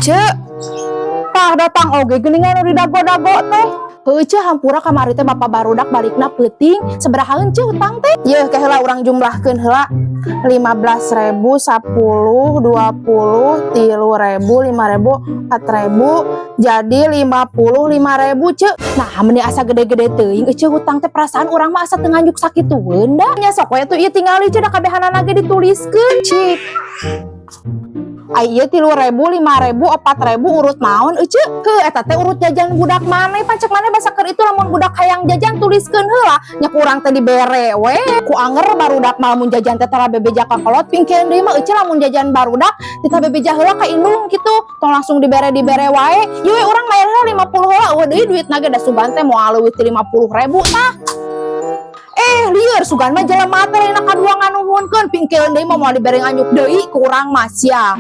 Cek, tah datang oge geuningan nu didago-dago teh. Heuh, Ceu, hampura, kamari teh bapak barudak balikna peuting. Sabarahaeun, Ceu, utang teh? Yeuh, ke heula urang jumlahkeun heula. 15.000, 10, 20, 3.000, 5.000, 4.000, jadi 55.000, Ceu. Nah, meni asa gede-gede teuing, Ceu, hutang teh. Perasaan urang mah asa teu nganjuk sakitueun da. Nya sok we tuh ieu tingali, Ceu, da kabehanana ge dituliskeun. Cik. Ai ieu 3.000, 5.000, 4.000 urut naon, Ece? Heuh, eta teh urut jajan budak maneh. Pan cek maneh basa keur itu lamun budak hayang jajan tuliskeun heula. Nya ku urang teh dibere we. Ku anger barudak mah lamun jajan teh tara bebeja ka kolot. Pingkeun deui mah, Ece, lamun jajan barudak titah bebeja heula ka indung kitu. Tong langsung dibere-dibere wae. Ieu we urang mayar heula 50 heula, euweuh deui duitna ge, da sugan teh moal leuwih ti 50.000 tah. Eh, lieur sugan mah jelema teh lain kadua nganuhunkeun. Pingkeun deui mah moal dibere nganjuk deui ku urang mah sia.